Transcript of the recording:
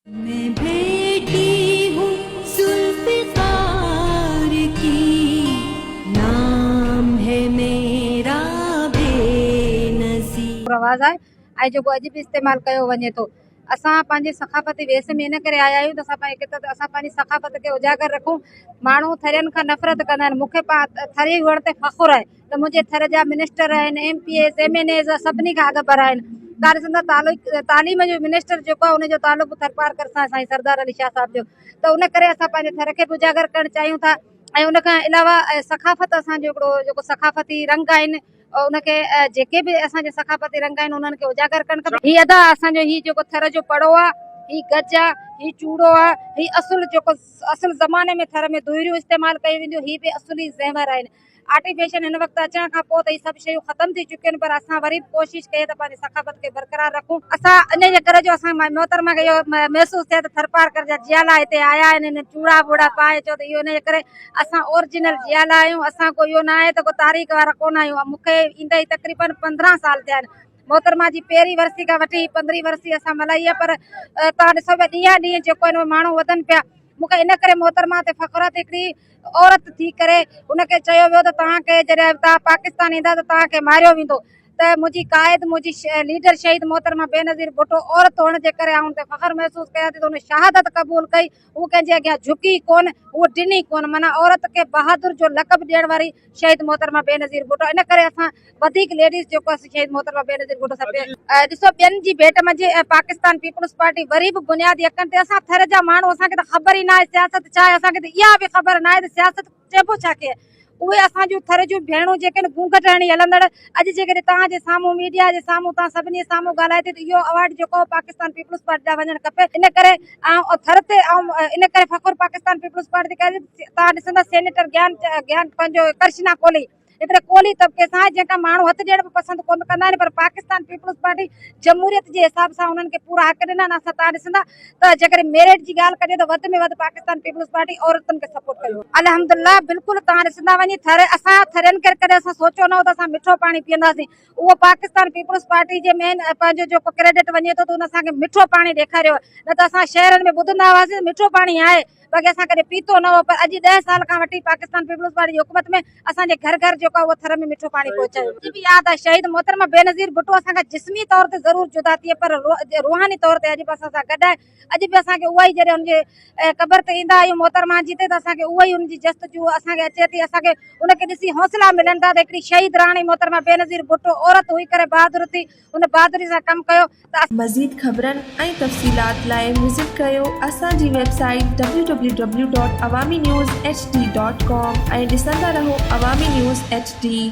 مين بيٽي هون ذوالفقار ڪي نام هي ميرا بينظير. رواج آهي ۽ جيڪو اڄ به استعمال ڪيو وڃي ٿو. اسان پنهنجي ثقافتي ويس ۾ ان ڪري آيا آهيون ته اسان پنهنجي هڪ ته اسان پنهنجي ثقافت کي اجاگر رکون. ماڻهو ٿرين کان نفرت ڪندا آهن. مون کي ٿري هئڻ تي فخر آهي ته منهنجي ٿر جا منسٽر آهن، M P As, M N As سڀني کان اڳڀرا آهن. تان ڏسندا تعلق تعليم جو منسٽر جيڪو آهي ان جو تعلق به ٿرپارڪر سان آهي سائين سردار علي شاهه صاحب جو ته ان ڪري اسان پنهنجي ٿر کي به اجاگر ڪرڻ چاهيون ٿا ۽ ان کان علاوه ثقافت اسان جو هڪڙو جيڪو ثقافتي رنگ آهن ان کي جيڪي به اسان جا ثقافتي رنگ آهن انهن کي اجاگر ڪرڻ کپي. هي ادا اسان جو هي جيڪو ٿر جو پڙو آ هي گج آ هي چوڙو آ هي اصل جيڪو اصل زماني ۾ ٿر ۾ دوئريون استعمال ڪيون وينديون هي به اصلي زيور آهن آرٽيفيشل هن وقت اچڻ کان پوء ته هي سڀ شيون ختم ٿي چڪيون آهن پر اسان وري به ڪوشش ڪئي ته پنهنجي ثقافت کي برقرار رکون. اسان انهي جي ڪري جو اسان محترمه کي اهو محسوس ٿئي ته ٿرپارڪر جا جيالا هتي آيا آهن هن چوڙا ٻوڙا پائي چئو ته اهو انهي جي ڪري اسان اورجنل جيالا آهيون اسان ڪو اهو نه آهي ته ڪو تاريخ وارا ڪونه آهيون مون کي ايندي ئي تقريبن 15 سال ٿيا آهن محترمه جي پهرين ورسي کان وٺي پندرهين ورسي اسان ملهائي آهي پر توهان ڏسو پيا ڏينهان ڏينهن جيڪو آهن اهي ماڻهو وڌن پيا مون کي ان ڪري محترمه تي فخر آهي ته هڪڙي عورت ٿي ڪري ان کي چيو ويو ته توهان کي جڏهن توهان پاڪستان ايندا ته توهان کي ماريو ويندو ته منهنجي قائد منهنجي ليڊر شهيد محترمه بينظير ڀٽو عورت هئڻ جي ڪري آئون ان تي فخر محسوس ڪيان ٿي ته ان شهادت قبول ڪئي هوء ڪنهن جي اڳيان جهڪي ئي ڪونه، هوء ڊني ڪونه، معنيٰ عورت کي بهادر جو لقب ڏيڻ واري شهيد محترمه بينظير ڀٽو، ان ڪري اسان وڌيڪ ليڊيز جيڪو آهي سو شهيد محترمه بينظير ڀٽو سان پيار. ڏسو ٻين جي ڀيٽ منجهه پاڪستان پيپلز پارٽي وري به بنيادي حقن تي اسان ٿر جا ماڻهو اسان کي ته خبر ئي ناهي سياست ڇا آهي اسان کي ته اها به خبر ناهي ته سياست چئبو ڇا کي اهي اسان جون ٿر جون ڀيڻون جيڪي آهن گهونگهٽ هڻي هلندڙ اڄ جيڪڏهن توهان جي سامهون ميڊيا جي سامهون توهان سڀني سامهون ڳالهائي ٿي ته اهو اوارڊ جيڪو آهي پاڪستان پيپلز پارٽي ڏانهن وڃڻ کپي ان ڪري آئون ٿر تي آئون ان ڪري فخر پاڪستان پيپلز پارٽي تي ڪري توهان ڏسندا سينيٽر گيان گيان پنهنجو ڪرشنا ڪولهي هڪڙي ڪولهي طبقي سان آهي جنهن کان ماڻهو هٿ ڏيڻ به پسند ڪونه ڪندا آهن پر پاڪستان پيپلز پارٽي جمهوريت جي حساب سان انهن کي پورا حق ڏنا آهن اسان تان ڏسندا ته جيڪڏهن ميرٽ جي ڳالهه ڪجي ته وڌ ۾ وڌ پاڪستان پيپلز پارٽي عورتن کي سپورٽ ڪيو الحمدلله بلڪل تان ڏسندا وڃي ٿر اسان ٿرين کي ڪڏهن اسان سوچيو نه هو ته اسان مٺو پاڻي پيئنداسين اهو پاڪستان پيپلز پارٽي جي مين پنهنجو جيڪو ڪريڊٽ وڃي ٿو ته ان اسان کي مٺو پاڻي ڏيکاريو نه ته اسان شهرن ۾ ٻڌندا هئاسين مٺو پاڻي آهي باقي اسان ڪڏهن پيتو نه هو پر اڄ ڏهه سال کان وٺي پاڪستان پيپلز پارٽي جي حڪومت ۾ اسان جي گهر گهر جيڪو آهي اهو ٿر ۾ مٺو پاڻي پهچايو ويو. اڄ به ياد آهي شهيد محترمه بينظير ڀٽو اسان کان جسمي طور تي ضرور جدا ٿي پر روحاني طور تي اڄ به اسان سان گڏ آهي اڄ به اسان کي اها ئي جڏهن ان جي قبر تي ايندا آهيون محترمه جي تي ته اسان کي اها ئي ان جي جستجو اسان کي اچي ٿي اسان کي ان کي ڏسي حوصلا ملن ٿا ته هڪڙي شهيد راڻي محترمه بينظير ڀٽو عورت هئي ڪري بهادر ٿي ان بهادري سان ڪم ڪيو ته. مزيد خبرن ۽ تفصيلات لاء وزٽ ڪريو اسان جي website W W W dot Awami news H D dot com ۽ ڏسندا رهو عوامي نيوز ايڇ ڊي.